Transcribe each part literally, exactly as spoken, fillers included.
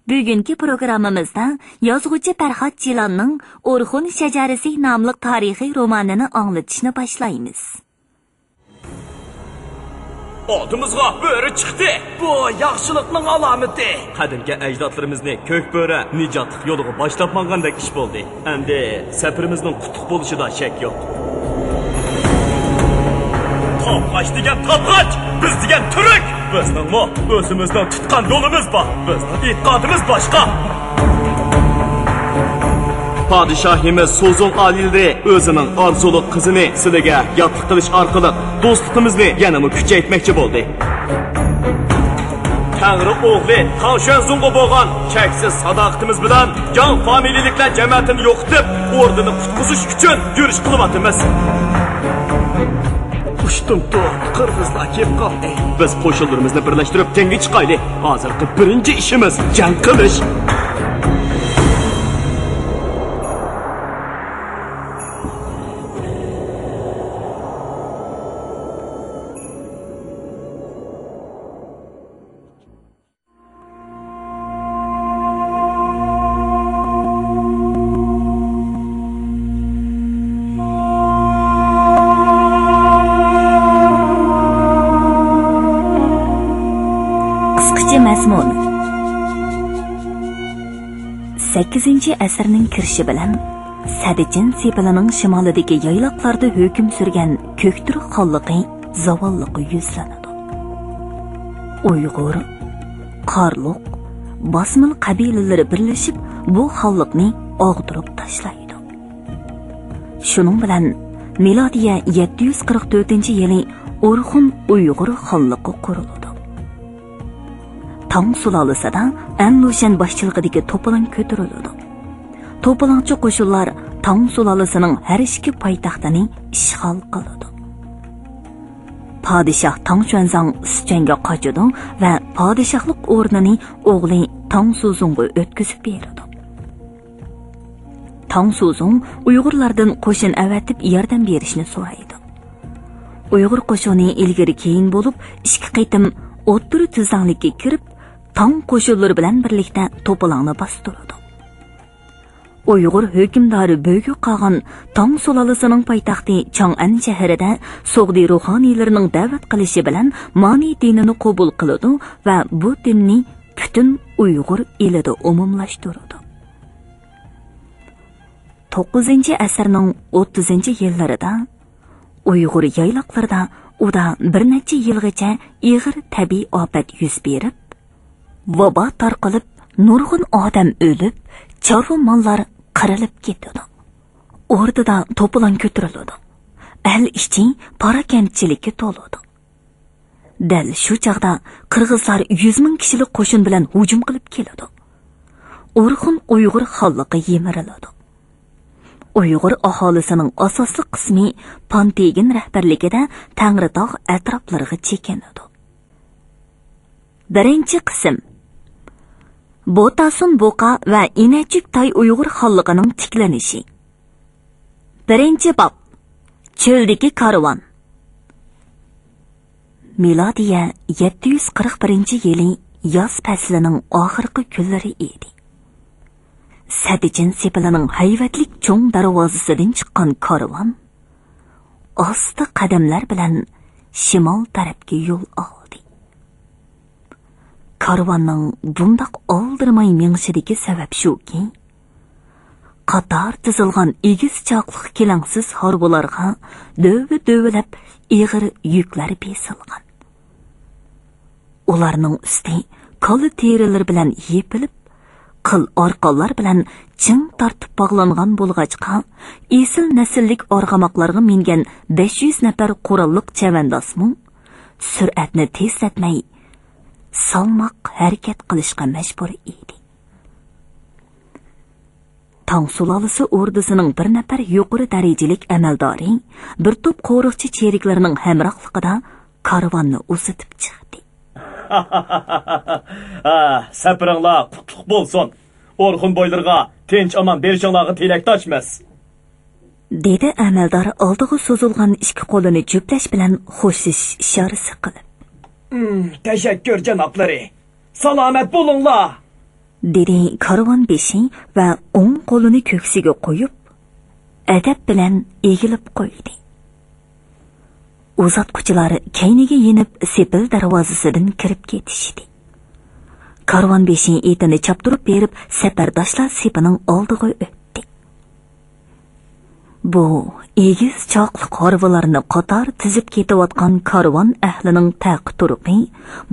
بۈگۈنكى پروگراممىمىزدا يازغۇچى پەرھات جىلاننىڭ ئورخۇن شەجەرىسى ناملىق تارىخىي رومانىنى ئاڭلىتىشنى باشلايمىز. ئالدىمىزغا بۆرە چىقتى. بۇ ياخشىلىقنىڭ ئالامىتى. قەدىمكى ئەجدادلىرىمىزنى كۆك بۆرە نىجاتلىق يولىغا باشلاپ ماڭغاندەك ئىش بولدى. ئەمدى سەپىرىمىزنىڭ قۇتلۇق بولۇشىدا شەك يوق. تاپقاچ دېگەن تاپقاچ، بىز دېگەن تۈرك. بىزنىڭمۇ ئۆزىمىزنىڭ تۇتقان يولىمىز بار. بىزنىڭ ئېتىقادىمىز باشقا. پادىشاھىمىز سوزۇڭ ئالىيلىرى ئۆزىنىڭ ئارزۇلۇق قىزىنى سىلىگە ياتلىق قىلىش ئارقىلىق دوستلۇقىمىزنى يەنىمۇ كۈچەيتمەكچى بولدى. تەڭرى ئوغلى تاڭ شۈەنزۇڭغا بولغان چەكسىز ساداقىتىمىز بىلەن جاڭ فامىلىلىكلەر جەمەتىنى يوقىتىپ، ئوردىنى قۇتقۇزۇش ئۈچۈن يۈرۈش قىلىۋاتىمىز. ئۇشتۇمتۇت قىرغىزلار كېلىپ قالدى. بىز قوشۇنلىرىمىزنى بىرلەشتۈرۈپ جەڭگە چىقايلى. ھازىرقى بىرىنچى ئىشىمىز جەڭ قىلىش. قىسقىچە مەزمۇن. سەككىزىنچى ئەسىرنىڭ كىرىشى بىلەن سەدىچىن سېپىلىنىڭ شىمالىدىكى يايلاقلاردا ھۆكۈم سۈرگەن كۆكتۈرك خانلىقى زاۋاللىققا يۈزلىنىدۇ. ئۇيغۇر، قارلۇق، باسمىل قەبىلىلىرى بىرلىشىپ بۇ خانلىقنى ئاغدۇرۇپ تاشلايدۇ. شۇنىڭ بىلەن مىلادىيە يەتتە يۈز قىرىق تۆتىنچى يىلى ئورخۇن ئۇيغۇر خانلىقى قۇرۇلىدۇ. تاڭ سۇلالىسىدا ئەن لۇشەن باشچىلىقىدىكى توپىلاڭ كۆتۈرۈلىدۇ. توپىلاڭچى قوشۇنلار تاڭ سۇلالىسىنىڭ ھەر ئىككى پايتەختىنى ئىشغال قىلىدۇ. پادىشاھ تاڭ شۈەنزاڭ سىچۈەنگە قاچىدۇ ۋە پادىشاھلىق ئورنىنى ئوغلى تاڭ سۇزۇڭغا ئۆتكۈزۈپ بېرىدۇ. تاڭ سۇزۇڭ ئۇيغۇرلاردىن قوشۇن ئەۋەتىپ ياردەم بېرىشنى سورايدۇ. ئۇيغۇر قوشۇنى ئىلگىرى كېيىن بولۇپ ئىككى قېتىم ئوتتۇرا تۈزلەڭلىككە كىرىپ، تاڭ قوشۇنلىرى بىلەن بىرلىكتە توپىلاڭنى باستۇرىدۇ. ئۇيغۇر ھۆكۈمدارى بۆگۈ قاغان تاڭ سۇلالىسىنىڭ پايتەختى چاڭئەن شەھىرىدە سوغدى روھانىيلىرىنىڭ دەۋەت قىلىشى بىلەن مانى دىنىنى قوبۇل قىلىدۇ ۋە بۇ دىننى پۈتۈن ئۇيغۇر ئېلىدا ئومۇملاشتۇرىدۇ. توققۇزىنچى ئەسىرنىڭ ئوتتۇزىنچى يىللىرىدا ئۇيغۇر يايلاقلىرىدا ئۇدا بىر نەچچە يىلغىچە ئېغىر تەبىئىي ئاپەت يۈز بېرىپ، ۋابا تارقىلىپ، نۇرغۇن ئادەم ئۆلۈپ، چارۋا ماللار قىرىلىپ كېتىدۇ. ئوردىدا توپىلاڭ كۆتۈرۈلىدۇ. ئەل ئىچى پاراكەندىچىلىككە تولىدۇ. دەل شۇ چاغدا قىرغىزلار يۈز مىڭ كىشىلىك قوشۇن بىلەن ھۇجۇم قىلىپ كېلىدۇ. ئورخۇن ئۇيغۇر خانلىقى يىمىرىلىدۇ. ئۇيغۇر ئاھالىسىنىڭ ئاساسلىق قىسمى پان تېگىن رەھبەرلىكىدە تەڭرىتاغ ئەتراپلىرىغا چېكىنىدۇ. بىرىنچى قىسىم. بوتاسۇن بۇقا ۋە ئىنەچۈك تاي ئۇيغۇر خانلىقىنىڭ تىكلىنىشى. بىرىنچى باب. چۆلدىكى كارۋان. مىلادىيە يەتتە يۈز قىرىق بىرىنچى يىلى ياز پەسلىنىڭ ئاخىرقى كۈنلىرى ئىدى. سەدىچىن سېپىلىنىڭ ھەيۋەتلىك چوڭ دەرۋازىسىدىن چىققان كارۋان ئاستا قەدەملەر بىلەن شىمال تەرەپكە يول ئالدى. كارۋاننىڭ بۇنداق ئالدىرىماي مېڭىشىدىكى سەۋەب شۇكى، قاتار تىزىلغان ئېگىز چاقلىق كېلەڭسىز ھارۋىلارغا دۆۋە-دۆۋىلەپ ئېغىر يۈكلەر بېسىلغان. ئۇلارنىڭ ئۈستى كالا تېرىلىرى بىلەن يېپىلىپ، قىل ئارقانلار بىلەن چىڭ تارتىپ باغلانغان بولغاچقا، ئېسىل نەسىللىك ئارغىماقلارغا مىنگەن بەش يۈز نەپەر قوراللىق چەۋەندازمۇ سۈرئەتنى تېزلەتمەي، سالماق ھەرىكەت قىلىشقا مەجبۇر ئىدى. تاڭ سۇلالىسى ئوردىسىنىڭ بىر نەپەر يۇقىرى دەرىجىلىك ئەمەلدارى بىر توپ قورۇقچى چېرىكلىرىنىڭ ھەمراھلىقىدا كارۋاننى ئۇزىتىپ چىقتى. ھە، سەپىرىڭلار قۇتلۇق بولسۇن. ئورخۇن بويلىرىغا تىنچ-ئامان بېرىشىڭلارغا تىلەكداشمىز، دېدى ئەمەلدار ئالدىغا سوزۇلغان ئىككى قولىنى جۈپلەش بىلەن خوشلىشىش ئىشارىسى قىلىپ. ھىم، تەشەككۈر، جانابلىرى. سالامەت بولۇڭلار! دېدى كارۋان بېشى ۋە ئوڭ قولىنى كۆكسىگە قويۇپ، ئەدەپ بىلەن ئېگىلىپ قويدى. ئۇزاتقۇچىلار كەينىگە يېنىپ، سېپىل دەرۋازىسىدىن كىرىپ كېتىشتى. كارۋان بېشى ئېتىنى چاپتۇرۇپ بېرىپ، سەپەرداشلار سېپىنىڭ ئالدىغا ئۆتتى. بۇ ئېگىز چاقلىق ھارۋىلارنى قاتار تىزىپ كېتىۋاتقان كارۋان ئەھلىنىڭ تەقى-تۇرقى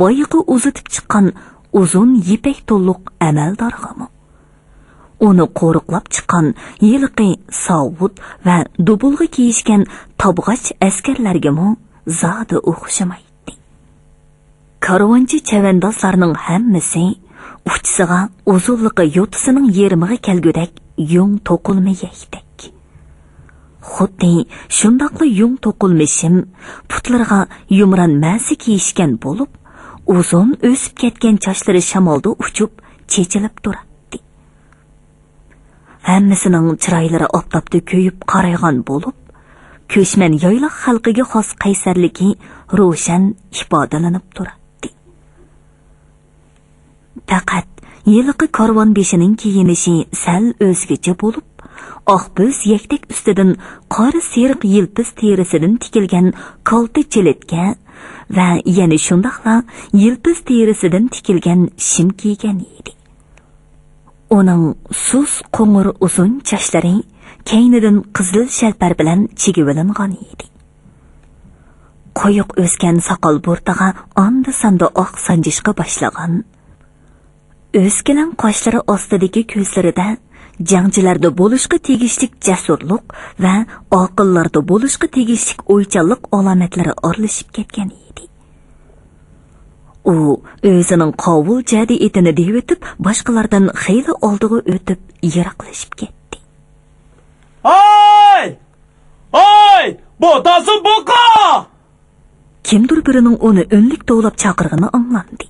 بايىقى ئۇزىتىپ چىققان ئۇزۇن يىپەك تونلۇق ئەمەلدارغىمۇ، ئۇنى قورۇقلاپ چىققان ھېلىقى ساۋۇت ۋە دۇبۇلغا كىيىشكەن تابغاچ ئەسكەرلەرگىمۇ زادى ئوخشىمايتتى. كارۋانچى چەۋەندازلارنىڭ ھەممىسى ئۇچىسىغا ئۇزۇنلۇقى يوتىسىنىڭ يېرىمىغا كەلگۈدەك يۇڭ توقۇلما يەكتەك. خۇددى شۇنداقلا يۇڭ توقۇلما شىم، پۇتلىرىغا يۇمران مەسە كىيىشكەن بولۇپ، ئۇزۇن ئۆسۈپ كەتكەن چاچلىرى شامالدا ئۇچۇپ، چېچىلىپ تۇراتتى. ھەممىسىنىڭ چىرايلىرى ئاپتاپتا كۆيۈپ قارايغان بولۇپ، كۆچمەن يايلاق خەلقىگە خاس قەيسەرلىكى روشەن ئىپادىلىنىپ تۇراتتى. پەقەت ھېلىقى كارۋان بېشىنىڭ كىيىنىشى سەل ئۆزگىچە بولۇپ، ئاق بۆز يەكتەك ئۈستىدىن قارا سېرىق يىلپىز تېرىسىدىن تىكىلگەن كالتە جىلىتكە ۋە يەنە شۇنداقلا يىلپىز تېرىسىدىن تىكىلگەن شىم كىيگەن ئىدى. ئۇنىڭ سۇس قوڭۇر ئۇزۇن چاچلىرى كەينىدىن قىزىل شەلپەر بىلەن چىگىۋېلىنغان ئىدى. قويۇق ئۆسكەن ساقال بۇرۇتىغا ئاندا-ساندا ئاق سانجىشقا باشلىغان. ئۆسكىلەڭ قاشلىرى ئاستىدىكى كۆزلىرىدە جەڭچىلەردە بولۇشقا تېگىشلىك جەسۇرلۇق ۋە ئاقىللاردا بولۇشقا تېگىشلىك ئويچانلىق ئالامەتلىرى ئارىلىشىپ كەتكەن ئىدى. ئۇ ئۆزىنىڭ قاۋۇل جەدە ئېتىنى دېۋىتىپ، باشقىلاردىن خېلى ئالدىغا ئۆتۈپ، يىراقلىشىپ كەتتى. ھاي! ھاي! بوتاسۇن بۇقا! كىمدۇر بىرىنىڭ ئۇنى ئۈنلۈك توۋلاپ چاقىرغىنى ئاڭلاندى.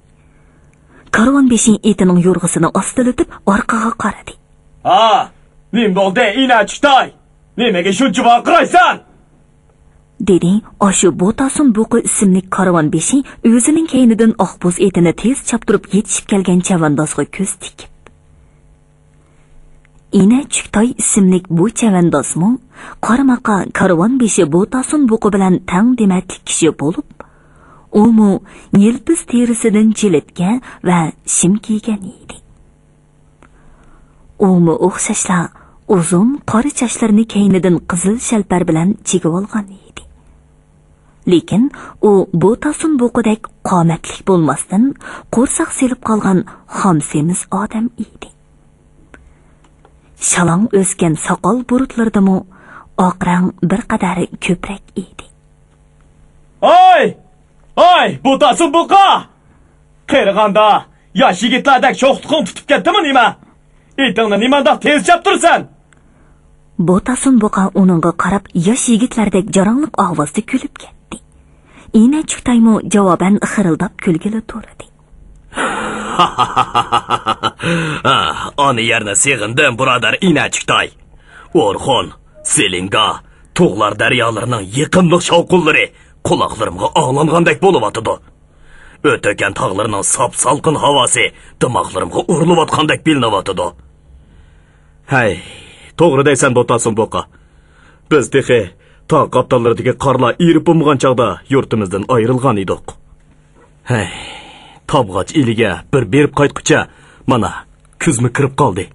كارۋان بېشى ئېتىنىڭ يورغىسىنى ئاستىلىتىپ، ئارقىغا قارىدى. ھا، نېمە بولدى، ئىنەچۈكتاي؟ نېمىگە شۇنچە ۋارقىرايسەن؟ دېدى ئاشۇ بوتاسۇن بۇقا ئىسىملىك كارۋان بېشى ئۆزىنىڭ كەينىدىن ئاقبوز ئېتىنى تېز چاپتۇرۇپ يېتىشىپ كەلگەن چەۋەندازغا كۆز تىكىپ. ئىنەچۈكتاي ئىسىملىك بۇ چەۋەندازمۇ قارىماقا كارۋان بېشى بوتاسۇن بۇقا بىلەن تەڭ دېمەتلىك كىشى بولۇپ، ئۇمۇ يىلپىز تېرىسىدىن جىلىتكە ۋە شىم كىيگەن ئىدى. ئۇمۇ ئوخشاشلا ئۇزۇن قارا چاچلىرىنى كەينىدىن قىزىل شەلپەر بىلەن چىگىۋالغان ئىدى. لېكىن ئۇ بوتاسۇن بۇقىدەك قامەتلىك بولماستىن، قورساق سېلىپ قالغان خام سېمىز ئادەم ئىدى. شالاڭ ئۆسكەن ساقال بۇرۇتلىرىدىمۇ ئاق رەڭ بىر قەدەر كۆپرەك ئىدى. ھاي! ھاي، بوتاسۇن بۇقا! قېرىغاندا ياش يىگىتلەردەك شوخلۇقۇڭ تۇتۇپ كەتتىمۇ نېمە؟ ئېتىڭنى نېمانداق تېز چاپتۇرىسەن؟ بوتاسۇن بۇقا ئۇنىڭغا قاراپ ياش يىگىتلەردەك جاراڭلىق ئاۋازدا كۈلۈپ كەتتى. ئىنەچۈكتايمۇ جاۋابەن خىرىلداپ كۈلگىلى تۇردى. ئانا يەرنى سېغىندىم، بۇرادەر ئىنەچۈكتاي. ئورخۇن، سېلىنگا، تۇغلار دەريالىرىنىڭ يېقىملىق شاۋقۇنلىرى قۇلاقلىرىمغا ئاڭلانغاندەك بولۇۋاتىدۇ. ئۆتەكەن تاغلىرىنىڭ ساپ-سالقىن ھاۋاسى دىماغلىرىمغا ئۇرۇلۇۋاتقاندەك بىلىنىۋاتىدۇ. ھەي، توغرا دەيسەن، بوتاسۇن بۇقا. بىز تېخى تاغ قاپتاللىرىدىكى قارلار ئېرىپ بولمىغان چاغدا يۇرتىمىزدىن ئايرىلغان ئىدۇق. ھەي، تابغاچ ئېلىگە بىر بېرىپ قايتقۇچە، مانا، كۈزمۇ كىرىپ قالدى.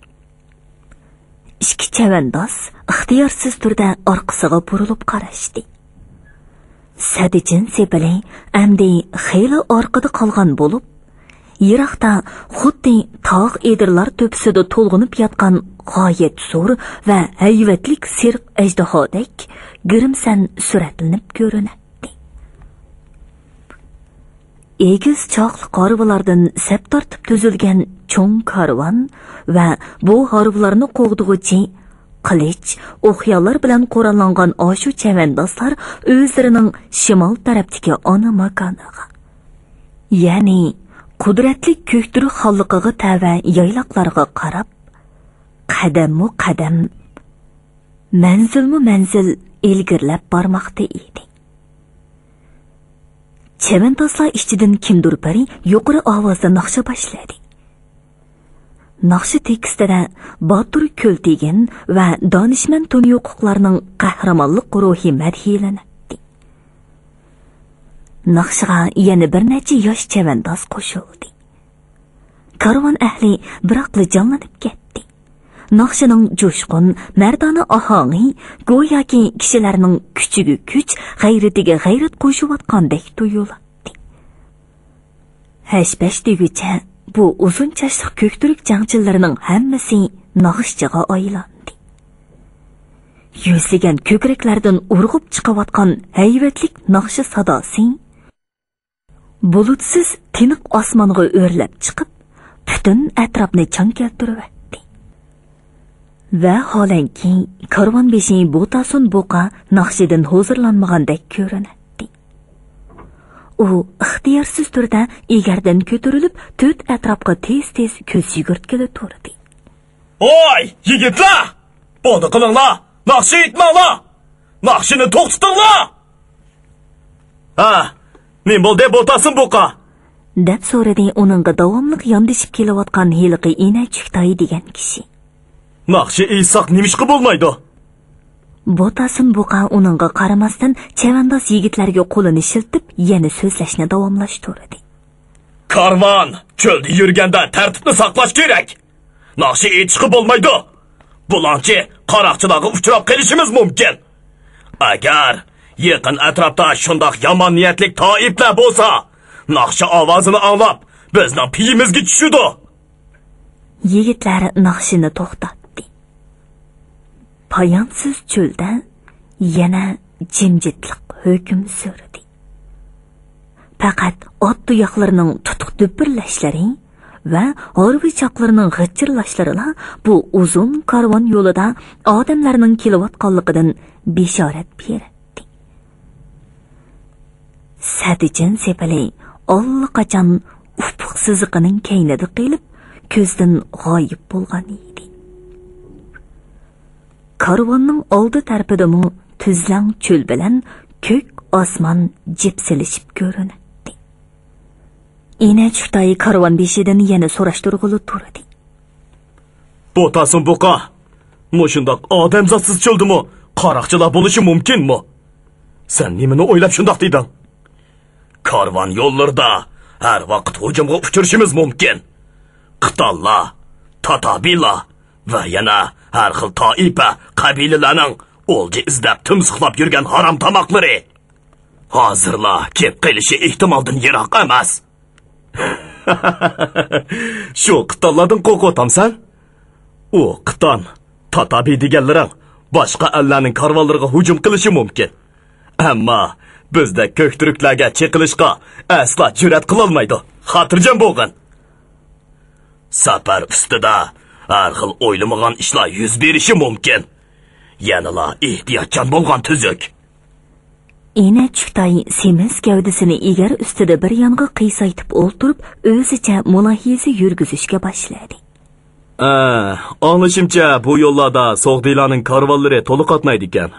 ئىككى چەۋەنداز ئىختىيارسىز تۈردە ئارقىسىغا بۇرۇلۇپ قاراشتى. سەددىجىن سېپىلى ئەمدى خېلى ئارقىدا قالغان بولۇپ، يىراقتا خۇددى تاغ ئېدىرلار تۆپىسىدە تولغىنىپ ياتقان غايەت زور ۋە ھەيۋەتلىك سېرىق ئەجدىھادەك گىرىمسەن سۈرەتلىنىپ كۆرۈنەتتى. ئېگىز چاقلىق ھارۋىلاردىن سەپ تارتىپ تۈزۈلگەن چوڭ كارۋان ۋە بۇ ھارۋىلارنى قوغدىغۇچى قىلىچ، ئوقيالار بىلەن قوراللانغان ئاشۇ چەۋەندازلار ئۆزلىرىنىڭ شىمال تەرەپتىكى ئانا ماكانىغا، يەنى قۇدرەتلىك كۆكتۈرك خانلىقىغا تەۋە يايلاقلارغا قاراپ، قەدەممۇ قەدەم، مەنزىلمۇ مەنزىل ئىلگىرىلەپ بارماقتا ئىدى. چەۋەندازلار ئىچىدىن كىمدۇر بىرى يۇقىرى ئاۋازدا ناخشا باشلىدى. ناخشا تېكىستىدە باتۇر كۆلتېگىن ۋە دانىشمەن تۇنيۇقۇقلارنىڭ قەھرىمانلىق روھى مەدھىيەلىنەتتى. ناخشىغا يەنە بىر نەچچە ياش چەۋەنداز قوشۇلدى. كارۋان ئەھلى بىراقلا جانلىنىپ كەتتى. ناخشىنىڭ جۇشقۇن، مەردانە ئاھاڭى گوياكى كىشىلەرنىڭ كۈچىگە كۈچ، غەيرىتىگە غەيرەت قوشۇۋاتقاندەك تۇيۇلاتتى. ھەش-پەش دېگۈچە بۇ ئۇزۇن چاچلىق كۆكتۈرك جەڭچىلىرىنىڭ ھەممىسى ناخشىچىغا ئايلاندى. يۈزلىگەن كۆكرەكلەردىن ئۇرغۇپ چىقىۋاتقان ھەيۋەتلىك ناخشا ساداسى بۇلۇتسىز تىنىق ئاسمانغا ئۆرلەپ چىقىپ، پۈتۈن ئەتراپنى چاڭ كەلتۈرۈۋەتتى. ۋەھالەنكى، كارۋان بېشى بوتاسۇن بۇقا ناخشىدىن ھۇزۇرلانمىغاندەك كۆرۈنەتتى. ئۇ ئىختىيارسىز تۈردە ئېگەردىن كۆتۈرۈلۈپ، تۆت ئەتراپقا تېز-تېز كۆز يۈگۈرتكىلى تۇردى. ۋاي، يىگىتلەر! بولدى قىلىڭلار! ناخشا ئېيتماڭلار! ناخشىنى توختىتىڭلار! ھە، نېمە بولدى، بوتاسۇن بۇقا؟ دەپ سورىدى ئۇنىڭغا داۋاملىق ياندىشىپ كېلىۋاتقان ھېلىقى ئىنە چۈكتاي دېگەن كىشى. ناخشا ئېيتساق نېمىشقا بولمايدۇ؟ بوتاسۇن بۇقا ئۇنىڭغا قارىماستىن، چەۋەنداز يىگىتلەرگە قولىنى شىلتىپ، يەنە سۆزلەشنى داۋاملاشتۇردى. كارۋان چۆلدە يۈرگەندە تەرتىپنى ساقلاش كېرەك. ناخشا ئېيتىشقا بولمايدۇ. بۇلاڭچى قاراقچىلارغا ئۇچراپ قېلىشىمىز مۇمكىن. ئەگەر يېقىن ئەتراپتا شۇنداق يامان نىيەتلىك تائىپلار بولسا، ناخشا ئاۋازىنى ئاڭلاپ، بىزنىڭ پېيىمىزگە چۈشىدۇ. يىگىتلەر ناخشىنى توختاتتى. پايانسىز چۆلدە يەنە جىمجىتلىق ھۆكۈم سۈردى. پەقەت ئات تۇياقلىرىنىڭ تۇتۇق دۈپۈرلەشلىرى ۋە ھارۋا چاقلىرىنىڭ غىچىرلاشلىرىلا بۇ ئۇزۇن كارۋان يولىدا ئادەملەرنىڭ كېلىۋاتقانلىقىدىن بېشارەت بېرەتتى. سەددىچىن سېپىلى ئاللىقاچان ئۇپۇق سىزىقىنىڭ كەينىدە قېلىپ، كۆزدىن غايىب بولغان ئىدى. كارۋاننىڭ ئالدى تەرىپىدىمۇ تۈزلەڭ چۆل بىلەن كۆك ئاسمان جىپسىلىشىپ كۆرۈنەتتى. ئىنە چۈكتاي كارۋان بېشىدىن يەنە سوراشتۇرغىلى تۇردى. بوتاسۇن بۇقا، مۇشۇنداق ئادەمزاتسىز چۆلدىمۇ قاراقچىلار بولۇشى مۇمكىنمۇ؟ سەن نېمىنى ئويلاپ شۇنداق دېدىڭ؟ كارۋان يوللىرىدا ھەر ۋاقىت ھۇجۇمغا ئۇچرىشىمىز مۇمكىن. قىتانلار، تاتابىلار ۋە يەنە ھەر خىل تائىپە، قەبىلىلەرنىڭ ئولجا ئىزدەپ، تۇمسۇقلاپ يۈرگەن ھارام تاماقلىرى ھازىرلا كېلىپ قېلىشى ئېھتىمالدىن يىراق ئەمەس. شۇ قىتانلاردىن قورقۇۋاتامسەن؟ ئۇ قىتان، تاتابى دېگەنلىرىڭ باشقا ئەللەرنىڭ كارۋانلىرىغا ھۇجۇم قىلىشى مۇمكىن. ئەمما بىزدەك كۆكتۈركلەرگە چېقىلىشقا ئەسلا جۈرئەت قىلالمايدۇ. خاتىرجەم بولغىن. سەپەر ئۈستىدە ھەر خىل ئويلىمىغان ئىشلار يۈز بېرىشى مۇمكىن. يەنىلا ئېھتىياتچان بولغان تۈزۈك. ئىنە چۈكتاي سېمىز گەۋدىسىنى ئېگەر ئۈستىدە بىر يانغا قىيسايتىپ ئولتۇرۇپ، ئۆزىچە مۇلاھىزە يۈرگۈزۈشكە باشلىدى. ئە، ئاڭلىشىمچە، بۇ يوللاردا سوغدىلارنىڭ كارۋانلىرى تولا قاتنايدىكەن.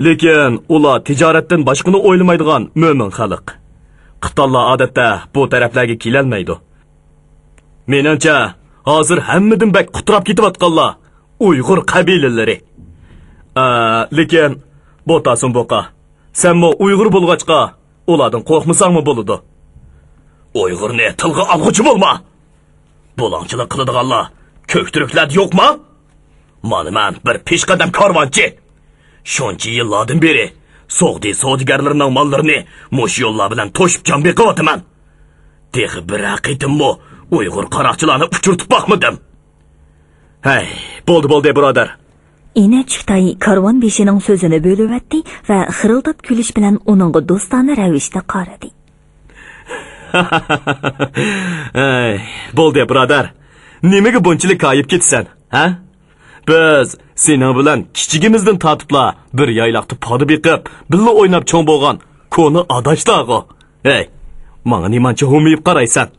لېكىن ئۇلار تىجارەتتىن باشقىنى ئويلىمايدىغان مۆمىن خەلق. قىتانلار ئادەتتە بۇ تەرەپلەرگە كېلەلمەيدۇ. مېنىڭچە، ھازىر ھەممىدىن بەك قۇتراپ كېتىۋاتقانلار ئۇيغۇر قەبىلىلىرى. ئە، لېكىن، بوتاسۇن بۇقا، سەنمۇ ئۇيغۇر بولغاچقا، ئۇلاردىن قورقمىساڭمۇ بولىدۇ. ئۇيغۇرنى تىلغا ئالغۇچى بولما! بۇلاڭچىلىق قىلىدىغانلار كۆكتۈركلەردە يوقما؟ مانا مەن بىر پېشقەدەم كارۋانچى. شۇنچە يىللاردىن بېرى سوغدى سودىگەرلىرىنىڭ ماللىرىنى مۇشۇ يوللار بىلەن توشۇپ جان بېقىۋاتىمەن. تېخى بىرەر قېتىممۇ ئۇيغۇر قاراقچىلارنى ئۇچرىتىپ باقمىدىم. ھەي، بولدى، بولدى، بۇرادەر. ئىنە چۈكتاي كارۋان بېشىنىڭ سۆزىنى بۆلۈۋەتتى ۋە خىرىلداپ كۈلۈش بىلەن ئۇنىڭغا دوستانە رەۋىشتە قارىدى. ھەي، بولدى، بۇرادەر. نېمىگە بۇنچىلىك كايىپ كېتىسەن، ھە؟ بىز سېنىڭ بىلەن كىچىكىمىزدىن تارتىپلا بىر يايلاقتا پادا بېقىپ، بىللە ئويناپ چوڭ بولغان كونا ئاداشلارغۇ. ھەي، ماڭا نېمانچە ھومىيىپ قارايسەن؟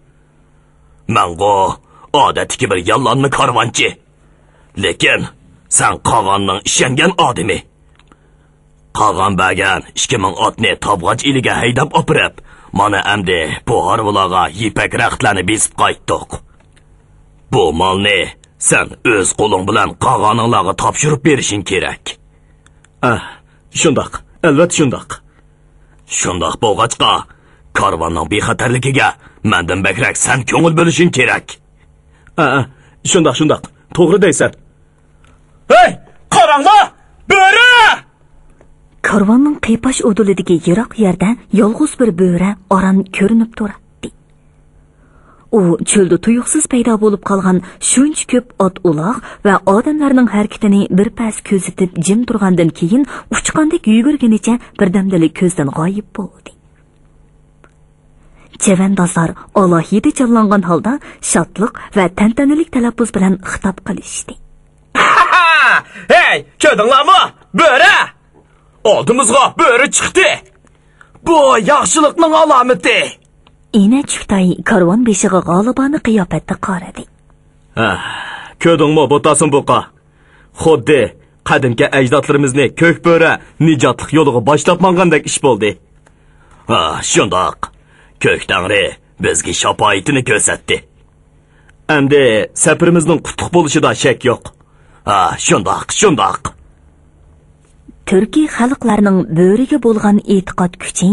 مەنغۇ ئادەتتىكى بىر ياللانما كارۋانچى. لېكىن سەن قاغاننىڭ ئىشەنگەن ئادىمى. قالغان بەرگەن ئىككى مىڭ ئاتنى تابغاچ ئېلىگە ھەيدەپ ئاپىرىپ، مانا ئەمدى بۇ ھارۋىلارغا يىپەك رەختلەرنى بېسىپ قايتتۇق. بۇ مالنى سەن ئۆز قولۇڭ بىلەن قاغانىڭلارغا تاپشۇرۇپ بېرىشىڭ كېرەك. ئە، شۇنداق، ئەلۋەتتە شۇنداق. شۇنداق بولغاچقا، كارۋاننىڭ بىخەتەرلىكىگە مەندىن بەكرەك سەن كۆڭۈل بۆلۈشۈڭ كېرەك. ئە، ئە، شۇنداق، شۇنداق. توغرا دەيسەن. ھەي، قاراڭلار! بۆرە! كارۋاننىڭ قىيپاش ئۇدۇلىدىكى يىراق يەردە يالغۇز بىر بۆرە ئاران كۆرۈنۈپ تۇراتتى. ئۇ چۆلدە تۇيۇقسىز پەيدا بولۇپ قالغان شۇنچە كۆپ ئات-ئۇلاغ ۋە ئادەملەرنىڭ ھەرىكىتىنى بىر پەس كۆزىتىپ جىم تۇرغاندىن كېيىن، ئۇچقاندەك يۈگۈرگىنىچە بىردەمدىلا كۆزدىن غايىب بولدى. چەۋەندازلار ئالاھىدە جانلانغان ھالدا شادلىق ۋە تەنتەنىلىك تەلەپپۇز بىلەن خىتاب قىلىشتى. ھەي، كۆردۈڭلارمۇ؟ بۆرە! ئالدىمىزغا بۆرە چىقتى! بۇ ياخشىلىقنىڭ ئالامىتى! ئىنە چۈكتاي كارۋان بېشىغا غالىبانە قىياپەتتە قارىدى. ھە، كۆردۈڭمۇ بوتاسۇن بۇقا؟ خۇددى قەدىمكى ئەجدادلىرىمىزنى كۆك بۆرە نىجاتلىق يولىغا باشلاپ ماڭغاندەك ئىش بولدى. ھا، شۇنداق. كۆك تەڭرى بىزگە شاپائىتىنى كۆرسەتتى. ئەمدى سەپىرىمىزنىڭ قۇتلۇق بولۇشىدا شەك يوق. ھا، شۇنداق، شۇنداق. تۈركىي خەلقلەرنىڭ بۆرىگە بولغان ئېتىقاد كۈچى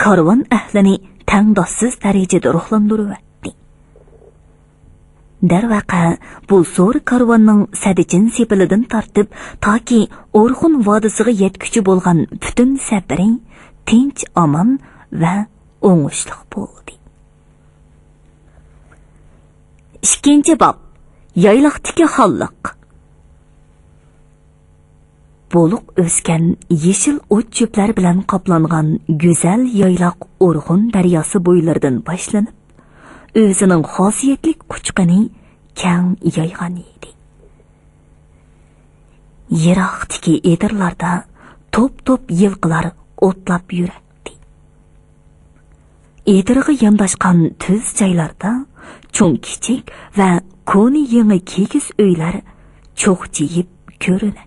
كارۋان ئەھلىنى تەڭداشسىز دەرىجىدە روھلاندۇرۇۋەتتى. دەرۋەقە، بۇ زور كارۋاننىڭ سەددىچىن سېپىلىدىن تارتىپ تاكى ئورخۇن ۋادىسىغا يەتكۈچە بولغان پۈتۈن سەپىرى تىنچ-ئامان ۋە ئوڭۇشلۇق بولدى. ئىككىنچى باب، يايلاقتىكى خانلىق. بولۇق ئۆسكەن يېشىل ئوت-چۆپلەر بىلەن قاپلانغان گۈزەل يايلاق ئورخۇن دەرياسى بويلىرىدىن باشلىنىپ، ئۆزىنىڭ خاسىيەتلىك قۇچقىنى كەڭ يايغان ئىدى. يىراقتىكى ئېدىرلاردا توپ-توپ يىلقىلار ئوتلاپ يۈرەتتى. ئېدىرغا يانداشقان تۈز جايلاردا چوڭ-كىچىك ۋە كونا-يېڭى كىگىز ئۆيلەر چوخچىيىپ كۆرۈنەتتى.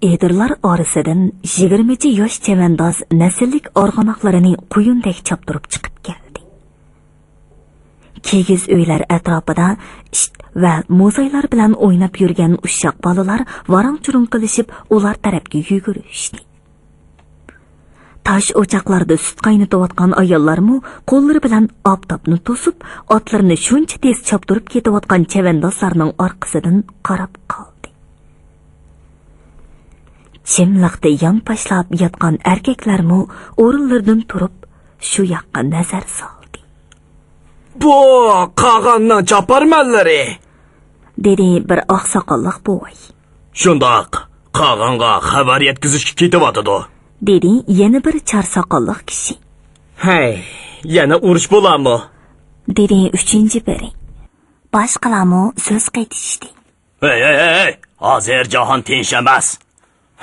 ئېدىرلار ئارىسىدىن يىگىرمىچە ياش چەۋەنداز نەسىللىك ئارغىماقلىرىنى قۇيۇندەك چاپتۇرۇپ چىقىپ كەلدى. كىگىز ئۆيلەر ئەتراپىدا ئىت ۋە موزايلار بىلەن ئويناپ يۈرگەن ئۇششاق بالىلار ۋاراڭ-چۇرۇڭ قىلىشىپ، ئۇلار تەرەپكە يۈگۈرۈشتى. تاش ئوچاقلاردا سۈت قاينىتىۋاتقان ئاياللارمۇ قوللىرى بىلەن ئاپتاپنى توسۇپ، ئاتلىرىنى شۇنچە تېز چاپتۇرۇپ كېتىۋاتقان چەۋەندازلارنىڭ ئارقىسىدىن قاراپ قالدى. چىملىقتا يانپاشلاپ ياتقان ئەركەكلەرمۇ ئورۇنلىرىدىن تۇرۇپ، شۇ ياققا نەزەر سالدى. بۇ قاغاننىڭ چاپارمەنلىرى، دېدى بىر ئاق ساقاللىق بوۋاي. شۇنداق، قاغانغا خەۋەر يەتكۈزۈشكە كېتىۋاتىدۇ، دېدى يەنە بىر چار ساقاللىق كىشى. ھەي، يەنە ئۇرۇش بولارمۇ؟ دېدى ئۈچىنچى بىرى. باشقىلارمۇ سۆز قېتىشتى. ھەي، ھەي، ھەي، ھەي! ھازىر جاھان تىنچ ئەمەس.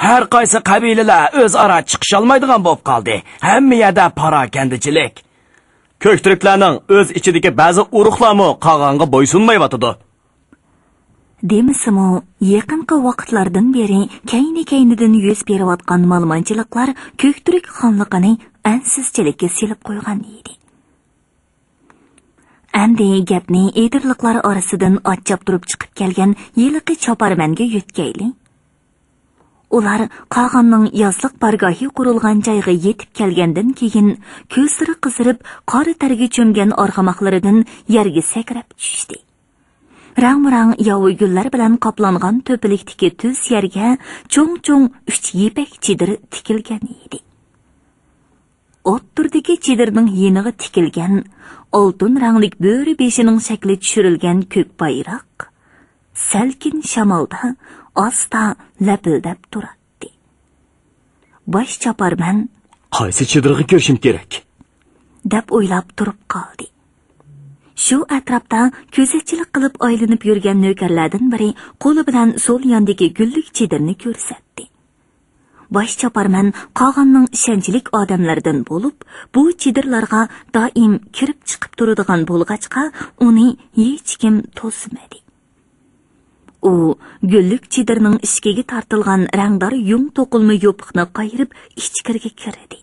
ھەر قايسى قەبىلىلەر ئۆزئارا چىقىشالمايدىغان بولۇپ قالدى. ھەممە يەردە پاراكەندىچىلىك. كۆكتۈركلەرنىڭ ئۆز ئىچىدىكى بەزى ئۇرۇقلارمۇ قاغانغا بويسۇنمايۋاتىدۇ. دېمىسىمۇ، يېقىنقى ۋاقىتلاردىن بېرى كەينى-كەينىدىن يۈز بېرىۋاتقان مالىمانچىلىقلار كۆكتۈرك خانلىقىنى ئەنسىزچىلىككە سېلىپ قويغان ئىدى. ئەمدى گەپنى ئېدىرلىقلار ئارىسىدىن ئات چاپتۇرۇپ چىقىپ كەلگەن ھېلىقى چاپارمەنگە يۆتكەيلى. ئۇلار قاغاننىڭ يازلىق بارگاھى قۇرۇلغان جايغا يېتىپ كەلگەندىن كېيىن، كۆزلىرى قىزىرىپ، قارا تەرگە چۆمگەن ئارغىماقلىرىدىن يەرگە سەكرەپ چۈشتى. رەڭمۇرەڭ ياۋا گۈللەر بىلەن قاپلانغان تۆپىلىكتىكى تۈز يەرگە چوڭ-چوڭ ئۈچ يىپەك چېدىر تىكىلگەن ئىدى. ئوتتۇرىدىكى چېدىرنىڭ يېنىغا تىكىلگەن ئالتۇن رەڭلىك بۆرە بېشىنىڭ شەكلى چۈشۈرۈلگەن كۆك بايراق سەلكىن شامالدا ئاستا لەپىلدەپ تۇراتتى. باش چاپارمەن، «قايسى چېدىرغا كىرىشىم كېرەك؟» دەپ ئويلاپ تۇرۇپ قالدى. شۇ ئەتراپتا كۆزەتچىلىك قىلىپ ئايلىنىپ يۈرگەن نۆكەرلەردىن بىرى قولى بىلەن سول ياندىكى گۈللۈك چېدىرنى كۆرسەتتى. باش چاپارمەن قاغاننىڭ ئىشەنچلىك ئادەملىرىدىن بولۇپ، بۇ چېدىرلارغا دائىم كىرىپ چىقىپ تۇرىدىغان بولغاچقا، ئۇنى ھېچكىم توسمىدى. ئۇ گۈللۈك چېدىرنىڭ ئىشىكىگە تارتىلغان رەڭدار يۇڭ توقۇلما يوپۇقنى قايرىپ، ئىچكىرىگە كىردى.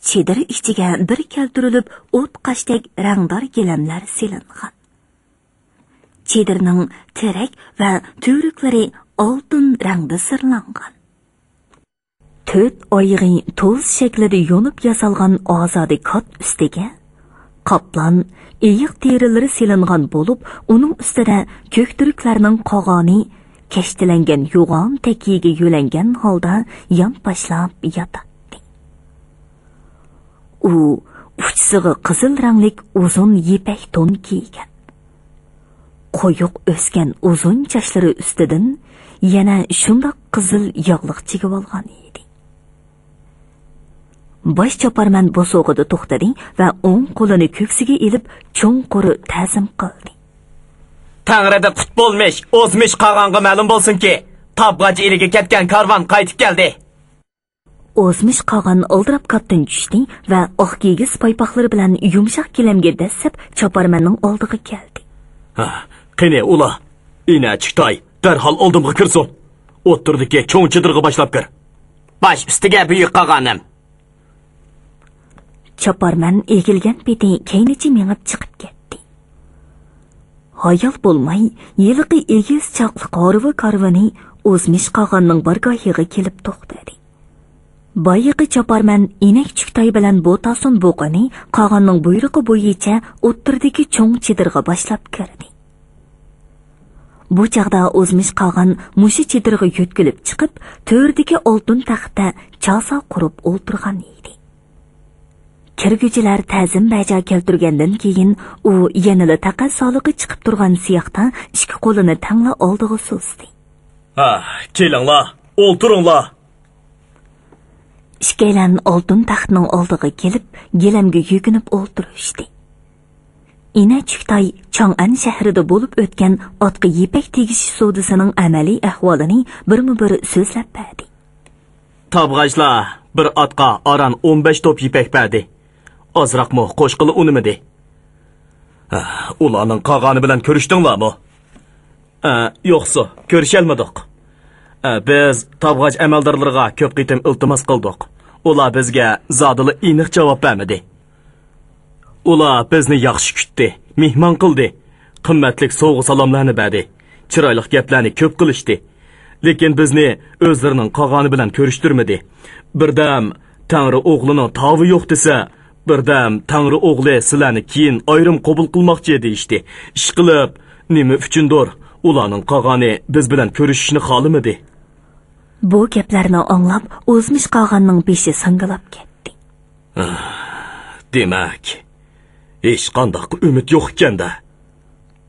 چېدىر ئىچىگە بىر كەلتۈرۈلۈپ ئوت قاشتەك رەڭدار گىلەملەر سېلىنغان. چېدىرنىڭ تىرەك ۋە تۈۋرۈكلىرى ئالتۇن رەڭدە سىرلانغان. تۆت ئايىغى توز شەكلىدە يونۇپ ياسالغان ئازادە كات ئۈستىگە قاپلان ئېيىق تېرىلىرى سېلىنغان بولۇپ، ئۇنىڭ ئۈستىدە كۆكتۈركلەرنىڭ قاغانى كەشتىلەنگەن يوغان تەكىيىگە يۆلەنگەن ھالدا يانپاشلاپ ياتاتتى. ئۇ ئۇچىسىغا قىزىل رەڭلىك ئۇزۇن يىپەك تون كىيگەن. قويۇق ئۆسكەن ئۇزۇن چاچلىرى ئۈستىدىن يەنە شۇنداق قىزىل ياغلىق چىگىۋالغان ئىدى. باش چاپارمەن بوسۇغىدا توختىدى ۋە ئوڭ قولىنى كۆكسىگە ئېلىپ، چوڭقۇر تەزىم قىلدى. تەڭرىدىن قۇت بولمىش، ئوزمىش قاغانغا مەلۇم بولسۇنكى، تابغاچ ئېلىگە كەتكەن كارۋان قايتىپ كەلدى. ئوزمىش قاغان ئالدىراپ كاتتىن چۈشتى ۋە ئاق كىگىز پايپاقلىرى بىلەن يۇمشاق گىلەمگە دەسسەپ، چاپارمەننىڭ ئالدىغا كەلدى. ھە، قېنى ئۇلا، ئىنە چىكتاي، دەرھال ئالدىمغا كىرسۇن. ئوتتۇرىدىكى چوڭ چېدىرغا باشلاپ كىر. باش ئۈستىگە، بۈيۈك قاغانىم. چاپارمەن ئېگىلگەن پېتى كەينىچە مېڭىپ چىقىپ كەتتى. ھايال بولماي، ھېلىقى ئېگىز چاقلىق ھارۋا كارۋىنى ئوزمىش قاغاننىڭ بارگاھىغا كېلىپ توختىدى. بايىقى چاپارمەن ئىنەك چۈكتاي بىلەن بوتاسۇن بۇقىنى قاغاننىڭ بۇيرۇقى بويىچە ئوتتۇرىدىكى چوڭ چېدىرغا باشلاپ كىردى. بۇ چاغدا ئوزمىش قاغان مۇشۇ چېدىرغا يۆتكىلىپ چىقىپ، تۆردىكى ئالتۇن تەختتە چاسا قۇرۇپ ئولتۇرغان ئىدى. كىرگۈچىلەر تەزىم بەجا كەلتۈرگەندىن كېيىن، ئۇ يەنىلا تەقەززالىقى چىقىپ تۇرغان سىياقتا ئىككى قولىنى تەڭلا ئالدىغا سوزدى. ھا، كېلىڭلار، ئولتۇرۇڭلار. ئىككىيلەن ئالتۇن تەختنىڭ ئالدىغا كېلىپ، گىلەمگە يۈكۈنۈپ ئولتۇرۇشتى. ئىنە چۈكتاي چاڭئەن شەھىرىدە بولۇپ ئۆتكەن ئاتقا يىپەك تېگىشى سودىسىنىڭ ئەمەلىي ئەھۋالىنى بىرمۇ بىر سۆزلەپ بەردى. تابغاچلار بىر ئاتقا ئاران ئون بەش توپ يىپەك بەردى. ئازراقمۇ قوشقىلى ئۇنىمىدى. ھە، ئۇلارنىڭ قاغانى بىلەن كۆرۈشتۈڭلارمۇ؟ ئە، يوقسۇ، كۆرۈشەلمىدۇق. ئە، بىز تابغاچ ئەمەلدارلىرىغا كۆپ قېتىم ئىلتىماس قىلدۇق. ئۇلار بىزگە زادىلا ئېنىق جاۋاب بەرمىدى. ئۇلار بىزنى ياخشى كۈتتى، مېھمان قىلدى، قىممەتلىك سوۋغا-سالاملارنى بەردى، چىرايلىق گەپلەرنى كۆپ قىلىشتى. لېكىن بىزنى ئۆزلىرىنىڭ قاغانى بىلەن كۆرۈشتۈرمىدى. بىردەم تەڭرى ئوغلىنىڭ تاۋى يوق دېسە، بىردەم تەڭرى ئوغلى سىلەرنى كېيىن ئايرىم قوبۇل قىلماقچى دېيىشتى. ئىشقىلىپ، نېمە ئۈچۈندۇر، ئۇلارنىڭ قاغانى بىز بىلەن كۆرۈشۈشنى خالىمىدى. بۇ گەپلەرنى ئاڭلاپ، ئوزمىش قاغاننىڭ بېشى ساڭگىلاپ كەتتى. دېمەك، ھېچقانداق ئۈمىد يوق ئىكەن-دە.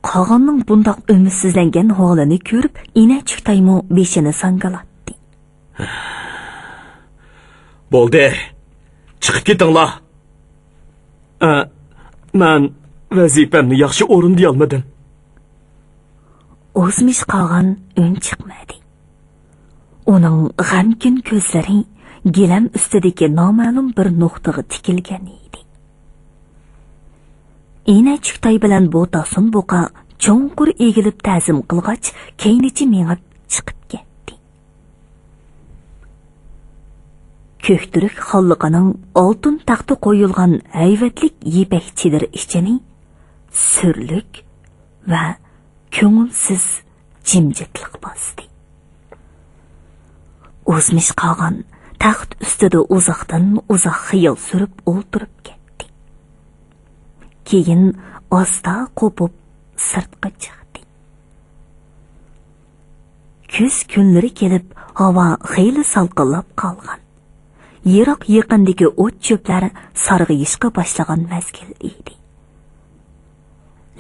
قاغاننىڭ بۇنداق ئۈمىدسىزلەنگەن ھالىنى كۆرۈپ، ئىنە چۈكتايمۇ بېشىنى ساڭگىلاتتى. بولدى، چىقىپ كېتىڭلار. ئە، مەن ۋەزىپەمنى ياخشى ئورۇندىيالمىدىم. ئوزمىش قاغان ئۈن چىقمىدى. ئۇنىڭ غەمكىن كۆزلىرى گىلەم ئۈستىدىكى نامەلۇم بىر نۇقتىغا تىكىلگەن ئىدى. ئىنە چۈكتاي بىلەن بوتاسۇن بۇقا چوڭقۇر ئېگىلىپ تەزىم قىلغاچ، كەينىچە مېڭىپ چىقىپ كەتتى. كۆكتۈرك خانلىقىنىڭ ئالتۇن تەختى قويۇلغان ھەيۋەتلىك يىپەك چېدىر ئىچىنى سۈرلۈك ۋە كۆڭۈلسىز جىمجىتلىق باستى. ئوزمىش قاغان تەخت ئۈستىدە ئۇزاقتىن ئۇزاق خىيال سۈرۈپ ئولتۇرۇپ كەتتى. كېيىن ئاستا قوپۇپ سىرتقا چىقتى. كۈز كۈنلىرى كېلىپ، ھاۋا خېلى سالقىنلاپ قالغان. يىراق يېقىندىكى ئوت-چۆپلەر سارغىيىشقا باشلىغان مەزگىل ئىدى.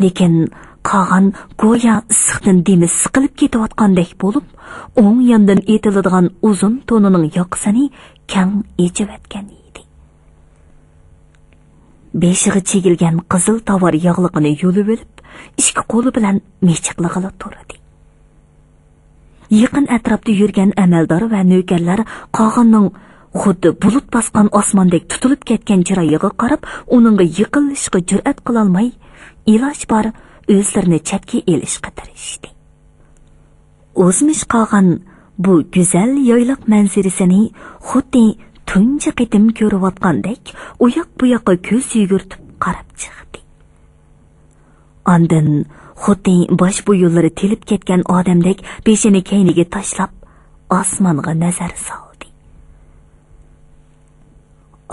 لېكىن قاغان گويا ئىسسىقتىن دېمى سىقىلىپ كېتىۋاتقاندەك بولۇپ، ئوڭ ياندىن ئېتىلىدىغان ئۇزۇن تونىنىڭ ياقىسىنى كەڭ ئېچىۋەتكەن ئىدى. بېشىغا چىگىلگەن قىزىل تاۋار ياغلىقىنى يۇلۇۋېلىپ، ئىككى قولى بىلەن مىچىقلىغىلى تۇردى. يېقىن ئەتراپتا يۈرگەن ئەمەلدار ۋە نۆكەرلەر قاغاننىڭ خۇددى بۇلۇت باسقان ئاسماندەك تۇتۇلۇپ كەتكەن چىرايىغا قاراپ، ئۇنىڭغا يېقىنلىشىشقا جۈرئەت قىلالماي، ئىلاجى بار ئۆزلىرىنى چەتكە ئېلىشقا تىرىشتى. ئوزمىش قاغان بۇ گۈزەل يايلاق مەنزىرىسىنى خۇددى تۇنجى قېتىم كۆرۈۋاتقاندەك ئۇياق-بۇياققا كۆز يۈگۈرتۈپ قاراپ چىقتى. ئاندىن خۇددى باش بويۇنلىرى تېلىپ كەتكەن ئادەمدەك بېشىنى كەينىگە تاشلاپ، ئاسمانغا نەزەر سالدى.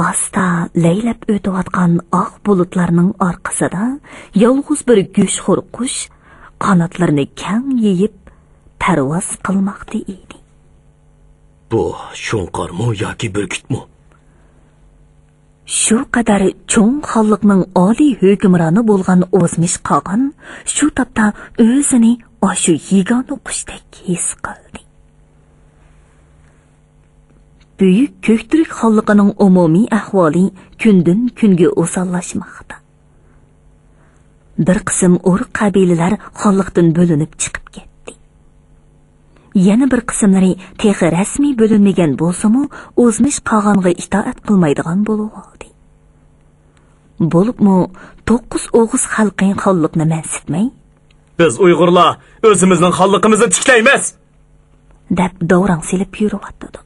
ئاستا لەيلەپ ئۆتۈۋاتقان ئاق بۇلۇتلارنىڭ ئارقىسىدا يالغۇز بىر گۆشخور قۇش قاناتلىرىنى كەڭ يېيىپ، پەرۋاز قىلماقتا ئىدى. بۇ شۇڭقارمۇ ياكى بۈركۈتمۇ؟ شۇ قەدەر چوڭ خانلىقنىڭ ئالىي ھۆكۈمرانى بولغان ئوزمىش قاغان شۇ تاپتا ئۆزىنى ئاشۇ يېگانە قۇشتەك ھېس قىلدى. بۈيۈك كۆكتۈرك خانلىقىنىڭ ئومۇمىي ئەھۋالى كۈندىن-كۈنگە ئوساللاشماقتا. بىر قىسىم ئۇرۇق قەبىلىلەر خانلىقتىن بۆلۈنۈپ چىقىپ كەتتى. يەنە بىر قىسىملىرى تېخى رەسمىي بۆلۈنمىگەن بولسىمۇ، ئوزمىش قاغانغا ئىتائەت قىلمايدىغان بولۇۋالدى. بولۇپمۇ توققۇز ئوغۇز خەلقى خانلىقنى مەنسىتمەي، بىز ئۇيغۇرلار ئۆزىمىزنىڭ خانلىقىمىزنى تىكلەيمىز! دەپ داۋراڭ سېلىپ يۈرۈۋاتىدۇ.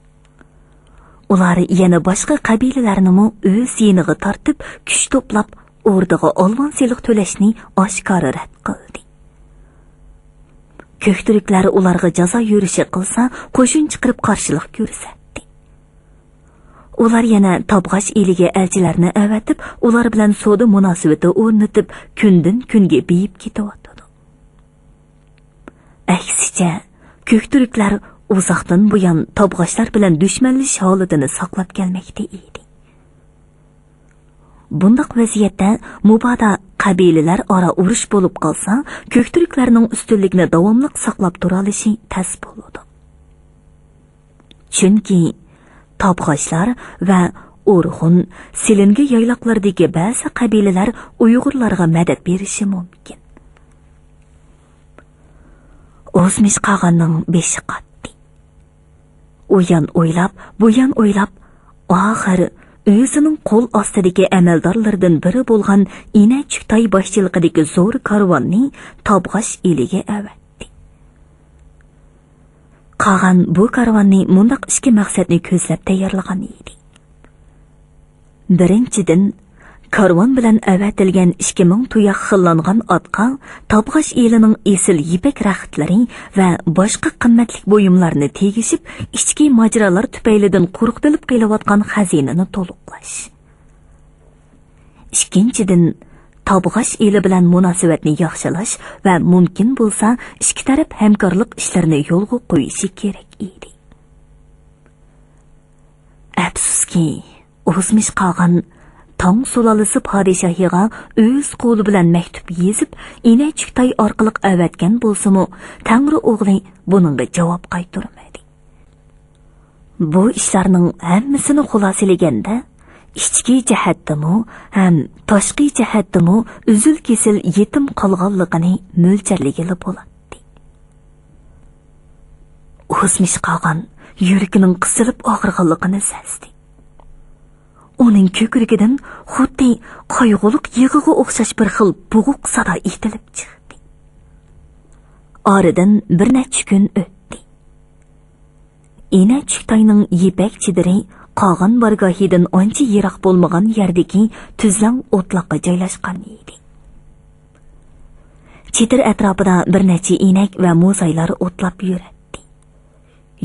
ئۇلار يەنە باشقا قەبىلىلەرنىمۇ ئۆز يېنىغا تارتىپ، كۈچ توپلاپ، ئوردىغا ئالۋان سېلىق تۆلەشنى ئاشكارا رەت قىلدى. كۆكتۈركلەر ئۇلارغا جازا يۈرۈشى قىلسا، قوشۇن چىقىرىپ قارشىلىق كۆرسەتتى. ئۇلار يەنە تابغاش ئېلىگە ئەلچىلەرنى ئەۋەتىپ، ئۇلار بىلەن سودا مۇناسىۋىتى ئورنىتىپ، كۈندىن-كۈنگە بېيىپ كېتىۋاتىدۇ. ئەكسىچە، كۆكتۈركلەر ئۇزاقتىن بۇيان تابغاچلار بىلەن دۈشمەنلىشىش ھالىتىنى ساقلاپ كەلمەكتە ئىدى. بۇنداق ۋەزىيەتتە مۇبادا قەبىلىلەر ئارا ئۇرۇش بولۇپ قالسا، كۆكتۈركلەرنىڭ ئۈستۈنلۈكنى داۋاملىق ساقلاپ تۇرالىشى تەس بولىدۇ. چۈنكى تابغاچلار ۋە ئورخۇن، سېلىنگە يايلاقلىرىدىكى بەزى قەبىلىلەر ئۇيغۇرلارغا مەدەت بېرىشى مۇمكىن. ئوزمىش قاغاننىڭ بېشى قاتتى. ئۇيان ئويلاپ، بۇيان ئويلاپ، ئاخىر ئۆزىنىڭ قول ئاستىدىكى ئەمەلدارلىرىدىن بىرى بولغان ئىنە چۈكتاي باشچىلىقىدىكى زور كارۋاننى تابغاش ئېلىگە ئەۋەتتى. قاغان بۇ كارۋاننى مۇنداق ئىككى مەقسەتنى كۆزلەپ تەييارلىغان ئىدى. بىرىنچىدىن، كارۋان بىلەن ئەۋەتىلگەن ئىككى مىڭ تۇياق خىللانغان ئاتقا تابغاش ئېلىنىڭ ئېسىل يىپەك رەختلىرى ۋە باشقا قىممەتلىك بۇيۇملارنى تېگىشىپ، ئىچكى ماجىرالار تۈپەيلىدىن قۇرۇقتىلىپ قېلىۋاتقان خەزىنىنى تولۇقلاش. ئىككىنچىدىن، تابغاش ئېلى بىلەن مۇناسىۋەتنى ياخشىلاش ۋە مۇمكىن بولسا ئىككى تەرەپ ھەمكارلىق ئىشلىرىنى يولغا قويۇشى كېرەك ئىدى. ئەپسۇسكى، ئوزمىش قاغان تاڭ سۇلالىسى پادىشاھىغا ئۆز قولى بىلەن مەكتۇپ يېزىپ، ئىنە چۈكتاي ئارقىلىق ئەۋەتكەن بولسىمۇ، تەڭرى ئوغلى بۇنىڭغا جاۋاب قايتۇرمىدى. بۇ ئىشلارنىڭ ھەممىسىنى خۇلاسىلىگەندە، ئىچكى جەھەتتىمۇ ھەم تاشقى جەھەتتىمۇ ئۈزۈل-كېسىل يېتىم قالغانلىقىنى مۆلچەرلىگىلى بولاتتى. ئوزمىش قاغان يۈرىكىنىڭ قىسىلىپ ئاغرىغانلىقىنى سەزدى. ئۇنىڭ كۆكرىكىدىن خۇددى قايغۇلۇق يىغىغا ئوخشاش بىر خىل بوغۇق سادا ئېتىلىپ چىقتى. ئارىدىن بىر نەچچە كۈن ئۆتتى. ئىنە چۈكتاينىڭ يىپەك چېدىرى قاغان بارگاھىدىن ئانچە يىراق بولمىغان يەردىكى تۈزلەڭ ئوتلاققا جايلاشقان ئىدى. چېدىر ئەتراپىدا بىر نەچچە ئىنەك ۋە موزايلار ئوتلاپ يۈرەتتى.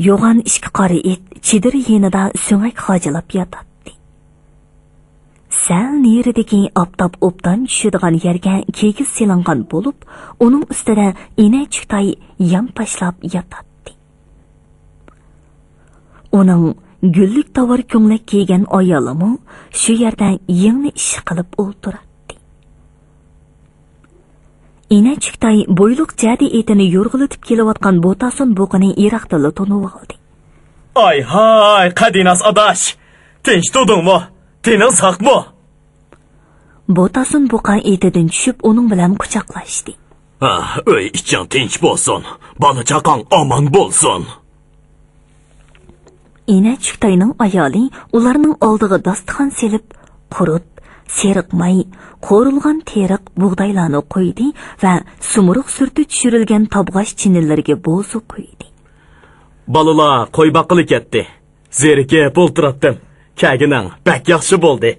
يوغان ئىككى قارا ئىت چېدىر يېنىدا سۆڭەك خاجىلاپ ياتاتتى. سەل نېرىدىكى ئاپتاپ ئوبدان چۈشىدىغان يەرگە كىگىز سېلىنغان بولۇپ، ئۇنىڭ ئۈستىدە ئىنە چۈكتاي يان تاشلاپ ياتاتتى. ئۇنىڭ گۈللۈك تاۋار كۆڭلەك كىيگەن ئايالىمۇ شۇ يەردە يىڭنە ئىش قىلىپ ئولتۇراتتى. ئىنە چۈكتاي بويلۇق جەدە ئېتىنى يورغىلىتىپ كېلىۋاتقان بوتاسون بۇقىنى يىراقتىنلا تونۇۋالدى. ئاي ھاي، قەدىناس ئاداش! تىنچ تۇردۇڭمۇ؟ تېنىڭ ساقمۇ؟ بوتاسون بۇقا ئېتىدىن چۈشۈپ، ئۇنىڭ بىلەن قۇچاقلاشتى. ئاھ، ئۆي ئىچىڭ تىنچ بولسۇن، بالا-چاقاڭ ئامان بولسۇن. ئىنە چۈكتاينىڭ ئايالى ئۇلارنىڭ ئالدىغا داستىخان سېلىپ، قۇرۇت، سېرىق ماي، قورۇلغان تېرىق بۇغدايلارنى قويدى ۋە سۇمۇرۇغ سۈرىتى چۈشۈرۈلگەن تابغاچ چىنىلىرىگە بوزۇ قۇيدى. بالىلار قوي باققىلى كەتتى. زېرىكىپ ئولتۇراتتىم. كەلگىنىڭ بەك ياخشى بولدى.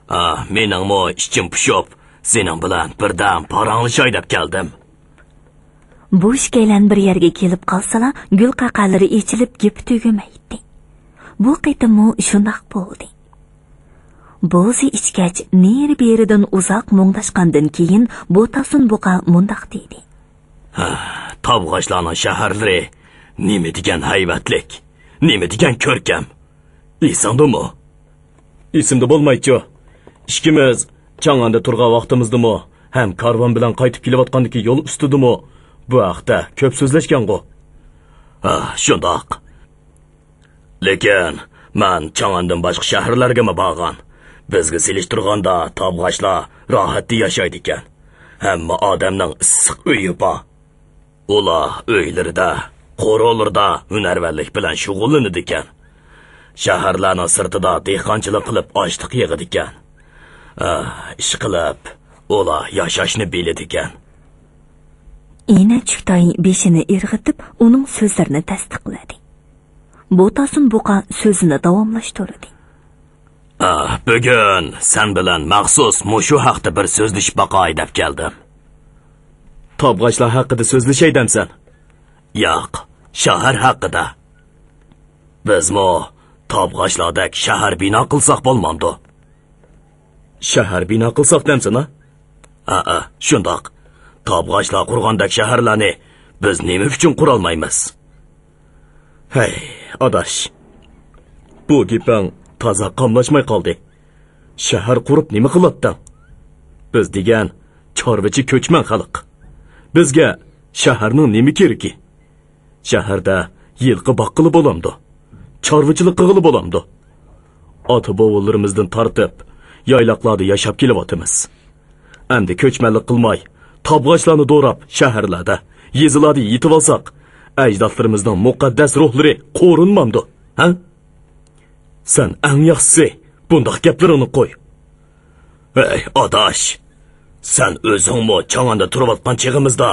ئا، مېنىڭمۇ ئىچىم پۇشۇپ، سېنىڭ بىلەن بىردەم پاراڭلىشاي دەپ كەلدىم. بۇ ئىككىيلەن بىر يەرگە كېلىپ قالسىلا، گۈل قەقەلىرى ئېچىلىپ گېپى تۈگىمەيتتى. بۇ قېتىممۇ شۇنداق بولدى. بوزى ئىچكەچ، نېرى-بېرىدىن ئۇزاق مۇڭداشقاندىن كېيىن، بوتاسۇن بۇقا مۇنداق دېدى. ھە، تابغاچلارنىڭ شەھەرلىرى نېمە دېگەن ھەيۋەتلىك، نېمە دېگەن كۆركەم. ئېسىڭدىمۇ؟ ئېسىمدە بولمايچۇ. ئىككىمىز چاڭئەندە تۇرغان ۋاقتىمىزدىمۇ ھەم كارۋان بىلەن قايتىپ كېلىۋاتقاندىكى يول ئۈستىدىمۇ بۇ ھەقتە كۆپ سۆزلەشكەنغۇ. ھە، شۇنداق. لېكىن مەن چاڭئەندىن باشقا شەھەرلەرگىمۇ بارغان. بىزگە سېلىشتۇرغاندا تابغاچلار راھەتتە ياشايدىكەن. ھەممە ئادەمنىڭ ئىسسىق ئۆيى بار. ئۇلار ئۆيلىرىدە، قورۇلىرىدا ھۈنەرۋەنلىك بىلەن شۇغۇللىنىدىكەن. شەھەرلەرنىڭ سىرتىدا دېھقانچىلىق قىلىپ ئاشلىق يىغىدىكەن. ئا، ئىشقىلىپ، ئۇلار ياشاشنى بىلىدىكەن. ئىنە چۈكتاي بېشىنى ئىرغىتىپ، ئۇنىڭ سۆزلىرىنى تەستىقلىدى. بوتاسۇن بۇقا سۆزىنى داۋاملاشتۇردى. ئا، بۈگۈن سەن بىلەن مەخسۇس مۇشۇ ھەقتە بىر سۆزلىشىپ باقاي دەپ كەلدىم. تابغاچلار ھەققىدە سۆزلىشەي دەمسەن؟ ياق، شەھەر ھەققىدە. بىزمۇ تابغاچلاردەك شەھەر بىنا قىلساق بولمامدۇ؟ شەھەر بىنا قىلساق دەمسىنا؟ ھەئە، شۇنداق. تابغاچلار قۇرغاندەك شەھەرلەرنى بىز نېمە ئۈچۈن قۇرالمايمىز؟ ھەي، ئاداش، بۇ گېپىڭ تازا قاملاشماي قالدى. شەھەر قۇرۇپ نېمە قىلاتتىڭ؟ بىز دېگەن چارۋىچى كۆچمەن خەلق. بىزگە شەھەرنىڭ نېمە كېرىكى؟ شەھەردە يىلقى باققىلى بولامدۇ؟ چارۋىچىلىق قىلغىلى بولامدۇ؟ ئاتا-بوۋىلىرىمىزدىن تارتىپ يايلاقلاردا ياشاپ كېلىۋاتىمىز. ئەمدى كۆچمەنلىك قىلماي، تابغاچلارنى دوراپ شەھەرلەردە، يېزىلاردا يېتىۋالساق، ئەجدادلىرىمىزنىڭ مۇقەددەس روھلىرى قورۇنمامدۇ؟ ھە؟ سەن ئەڭ ياخشىسى بۇنداق گەپلىرىڭنى قوي. ھەي، ئاداش! سەن ئۆزۈڭمۇ چاڭئەندە تۇرۇۋاتقان چېغىمىزدا،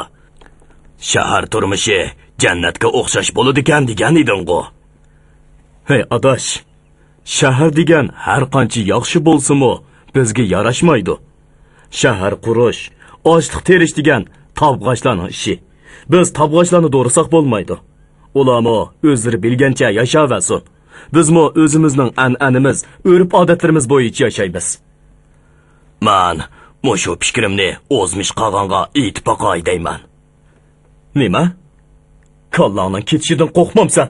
شەھەر تۇرمۇشى جەننەتكە ئوخشاش بولىدىكەن دېگەن ئىدىڭغۇ. ھەي، ئاداش! شەھەر دېگەن ھەر قانچە ياخشى بولسىمۇ، بىزگە ياراشمايدۇ. شەھەر قۇرۇش، ئاشلىق تېرىش دېگەن تابغاچلارنىڭ ئىشى. بىز تابغاچلارنى دورىساق بولمايدۇ. ئۇلارمۇ ئۆزلىرى بىلگەنچە ياشاۋەرسۇن. بىزمۇ ئۆزىمىزنىڭ ئەنئەنىمىز، ئۆرپ-ئادەتلىرىمىز بويىچە ياشايمىز. مەن مۇشۇ پىكرىمنى ئوزمىش قاغانغا ئېيتىپ باقاي دەيمەن. نېمە؟ كاللاڭنىڭ كېتىشىدىن قورقمامسەن؟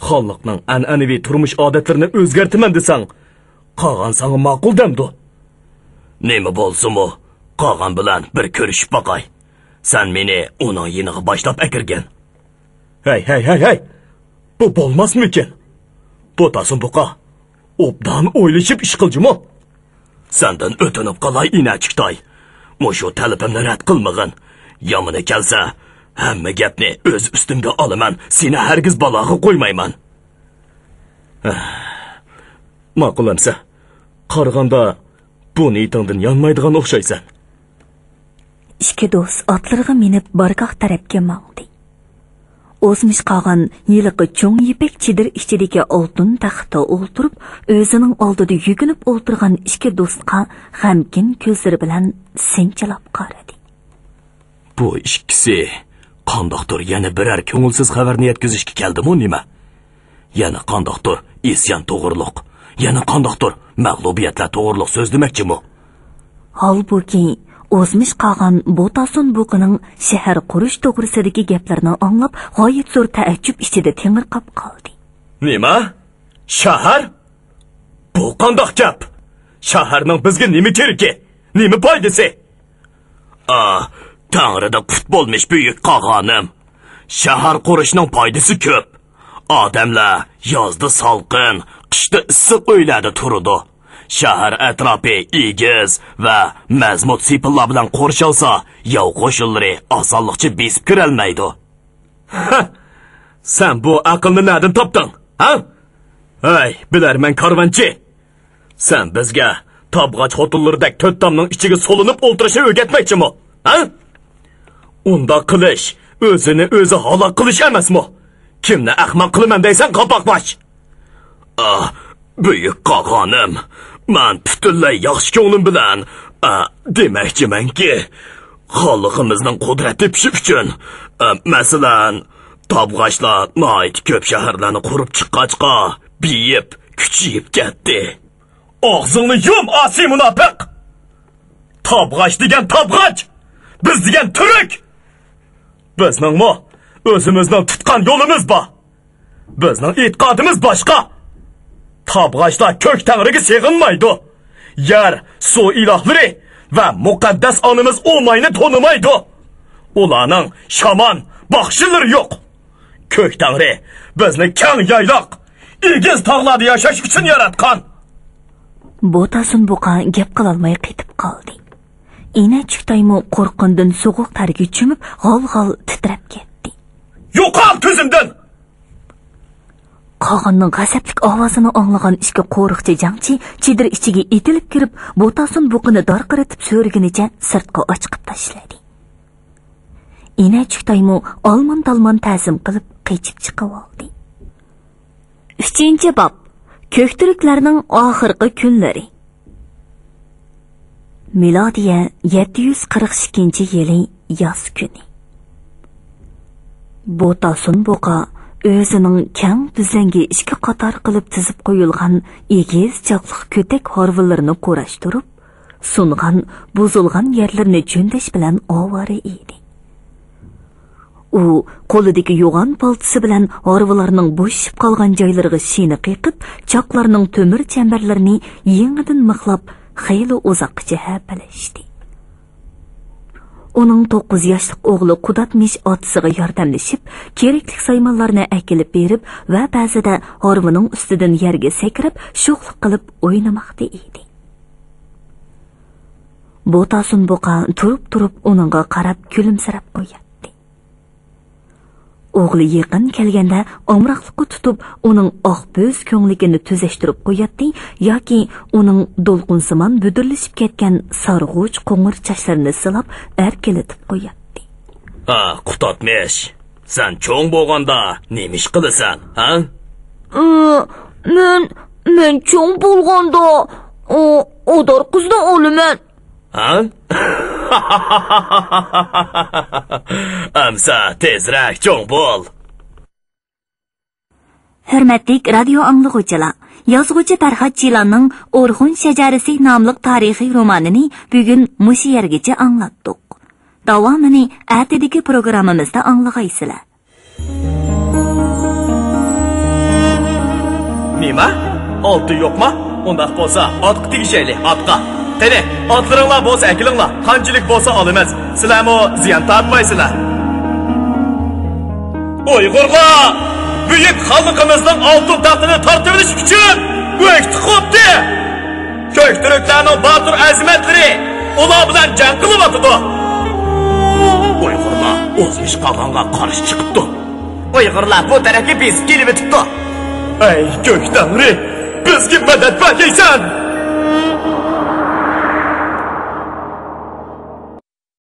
خانلىقنىڭ ئەنئەنىۋى تۇرمۇش ئادەتلىرىنى ئۆزگەرتىمەن دېسەڭ، قاغان ساڭا ماقۇل دەمدۇ؟ نېمە بولسىمۇ، قاغان بىلەن بىر كۆرۈشۈپ باقاي. سەن مېنى ئۇنىڭ يېنىغا باشلاپ ئەكىرگىن. ھەي، ھەي، ھەي، ھەي! بۇ بولماسمىكىن؟ بوتاسۇن بۇقا، ئوبدان ئويلىشىپ ئىش قىل جۇمۇ. سەندىن ئۆتۈنۈپ قالاي، ئىنەچۈكتاي. مۇشۇ تەلىپىمنى رەت قىلمىغىن. يامىنى كەلسە، ھەممە گەپنى ئۆز ئۈستۈمگە ئالىمەن، سېنى ھەرگىز بالاغا قويمايمەن. ماقۇل ئەمسە. قارىغاندا، بۇ نىيىتىڭدىن يانمايدىغان ئوخشايسەن. ئىككى دوست ئاتلىرىغا مىنىپ بارگاھ تەرەپكە ماڭدى. ئوزمىش قاغان ھېلىقى چوڭ يىپەك چېدىر ئىچىدىكى ئالتۇن تەختتە ئولتۇرۇپ، ئۆزىنىڭ ئالدىدا يۈكۈنۈپ ئولتۇرغان ئىككى دوستقا غەمكىن كۆزلىرى بىلەن سىنچىلاپ قارىدى. بۇ ئىككىسى قانداقتۇر يەنە بىرەر كۆڭۈلسىز خەۋەرنى يەتكۈزۈشكە كەلدىمۇ نېمە؟ يەنە قانداقتۇر ئىسيان توغرۇلۇق، يەنە قانداقتۇر مەغلۇبىيەتلەر توغرۇلۇق سۆزلىمەكچىمۇ؟ ھالبۇكى، ئوزمىش قاغان بوتاسون بۇقىنىڭ شەھەر قۇرۇش توغرىسىدىكى گەپلىرىنى ئاڭلاپ، غايەت زور تەئەججۈپ ئىچىدە تېڭىرقاپ قالدى. نېمە؟ شەھەر؟ بۇ قانداق گەپ؟ شەھەرنىڭ بىزگە نېمە كېرىكى؟ نېمە پايدىسى؟ ئا، تەڭرىدە قۇت بولمىش بۈيۈك قاغانىم. شەھەر قۇرۇشنىڭ پايدىسى كۆپ. ئادەملەر يازدا سالقىن، قىشتا ئىسسىق ئۆيلەردە تۇرىدۇ. شەھەر ئەتراپى ئېگىز ۋە مەزمۇت سېپىللار بىلەن قورشالسا، ياۋ قوشۇنلىرى ئاسانلىقچە بېسىپ كىرەلمەيدۇ. ھە! سەن بۇ ئەقىلنى نەدىن تاپتىڭ، ھە؟ ھەي، بىلەرمەن كارۋانچى! سەن بىزگە تابغاچ خوتۇنلىرىدەك تۆت تامنىڭ ئىچىگە سولىنىپ ئولتۇرۇشنى ئۆگەتمەكچىمۇ؟ ھە؟ ئۇنداق قىلىش ئۆزىنى ئۆزى ھالاك قىلىش ئەمەسمۇ؟ كىمنى ئەخمەق قىلىمەن دەيسەن، قاپاق باش؟ ئا، بۈيۈك قاغانىم، مەن پۈتۈنلەي ياخشى كۆڭلۈم بىلەن، ئا، دېمەكچىمەنكى، خانلىقىمىزنىڭ قۇدرەت تېپىشى ئۈچۈن، ئا، مەسىلەن، تابغاچلار ناھايىتى كۆپ شەھەرلەرنى قۇرۇپ چىققاچقا، بېيىپ، كۈچىيىپ كەتتى. ئاغزىڭنى يۇم، ئاسىي مۇناپىق! تابغاچ دېگەن تابغاچ! بىز دېگەن تۈرك! بىزنىڭمۇ ئۆزىمىزنىڭ تۇتقان يولىمىز بار. بىزنىڭ ئېتىقادىمىز باشقا. تابغاچلار كۆك تەڭرىگە سېغىنمايدۇ. يەر، سۇ ئىلاھلىرى ۋە مۇقەددەس ئانىمىز ئۇماينى تونۇمايدۇ. ئۇلارنىڭ شامان، باخشىلىرى يوق. كۆك تەڭرى بىزنى كەڭ يايلاق، ئېگىز تاغلاردا ياشاش ئۈچۈن ياراتقان. بوتاسۇن بۇقا گەپ قىلالماي قېتىپ قالدى. ئىنە چۈكتايمۇ قورققىنىدىن سوغۇق تەرگە چۆمۈپ، غال-غال تىترەپ كەتتى. يوقال كۆزۈمدىن! قاغاننىڭ غەزەپلىك ئاۋازىنى ئاڭلىغان ئىككى قورۇقچى جەڭچى چېدىر ئىچىگە ئېتىلىپ كىرىپ، بوتاسۇن بۇقىنى دارقىرىتىپ سۆرىگىنىچە سىرتقا ئاچىقىپ تاشلىدى. ئىنە چۈكتايمۇ ئالمان-تالمان تەزىم قىلىپ قېچىپ چىقىۋالدى. ئۈچىنچى باب. كۆكتۈركلەرنىڭ ئاخىرقى كۈنلىرى. مىلادىيە يەتتە يۈز قىرىق ئىككىنچى يىلى ياز كۈنى. بوتاسۇن بۇقا ئۆزىنىڭ كەڭ دۈزەڭگە ئىككى قاتار قىلىپ تىزىپ قويۇلغان ئېگىز چاقلىق كۆتەك ھارۋىلىرىنى قۇراشتۇرۇپ، سۇنغان، بۇزۇلغان يەرلىرىنى جۆندەش بىلەن ئاۋارە ئىدى. ئۇ قولىدىكى يوغان پالتىسى بىلەن ھارۋىلارنىڭ بوشىشىپ قالغان جايلىرىغا شىنا قېقىپ، چاقلارنىڭ تۆمۈر چەمبەرلىرىنى يېڭىدىن مىخلاپ، خېلى ئۇزاققىچە ھەپىلەشتى. ئۇنىڭ توققۇز ياشلىق ئوغلى قۇداتمىش ئاتىسىغا ياردەملىشىپ، كېرەكلىك سايمانلارنى ئەكېلىپ بېرىپ ۋە بەزىدە ھارۋىنىڭ ئۈستىدىن يەرگە سەكرەپ، شوخلۇق قىلىپ ئوينىماقتا ئىدى. بوتاسۇن بۇقا تۇرۇپ-تۇرۇپ ئۇنىڭغا قاراپ كۈلۈمسىرەپ قوياتتى. ئوغلى يېقىن كەلگەندە ئامراقلىققا تۇتۇپ، ئۇنىڭ ئاق بۆز كۆڭلىكىنى تۈزەشتۈرۈپ قوياتتى ياكى ئۇنىڭ دولقۇنسىمان بۈدۈرلىشىپ كەتكەن سارغۇچ قوڭۇر چاچلىرىنى سىلاپ ئەركىلىتىپ قوياتتى. ھە، قۇتاتمىش. سەن چوڭ بولغاندا نېمە ئىش قىلىسەن، ھە؟ ئى، مەن، مەن چوڭ بولغاندا، ئۇ، ئۇدار قىزنى ئالىمەن. ھە؟ ئەمسە تېزرەك چوڭ بول. ھۆرمەتلىك رادىيو ئاڭلىغۇچىلار، يازغۇچى پەرھات جىلاننىڭ ئورخۇن شەجەرىسى ناملىق تارىخىي رومانىنى بۈگۈن مۇشۇ يەرگىچە ئاڭلاتتۇق. داۋامىنى ئەتىدىكى پروگراممىمىزدا ئاڭلىغايسىلەر. نېمە؟ ئالتۇن يوقما؟ ئۇنداق بولسا، ئاتقا تېگىشەيلى، ئاتقا. قېنى، ئاتلىرىڭلار بولسا ئەكېلىڭلار، قانچىلىك بولسا ئالىمىز. سىلەرمۇ زىيان تارتمايسىلەر. ئۇيغۇرلار بۈيۈك خانلىقىمىزنىڭ ئالتۇن تەختىنى تارتىۋېلىش ئۈچۈن ئۆكتە قوپتى. كۆكتۈركلەرنىڭ باتۇر ئەزىمەتلىرى ئۇلار بىلەن جەڭ قىلىۋاتىدۇ. ئۇيغۇرلار ئوزمىش قاغانغا قارشى چىقىپتۇ. ئۇيغۇرلار بۇ تەرەپكە بېسىپ كېلىۋېتىپتۇ. ئەي كۆك تەڭرى، بىزگە مەدەت بەرگەيسەن!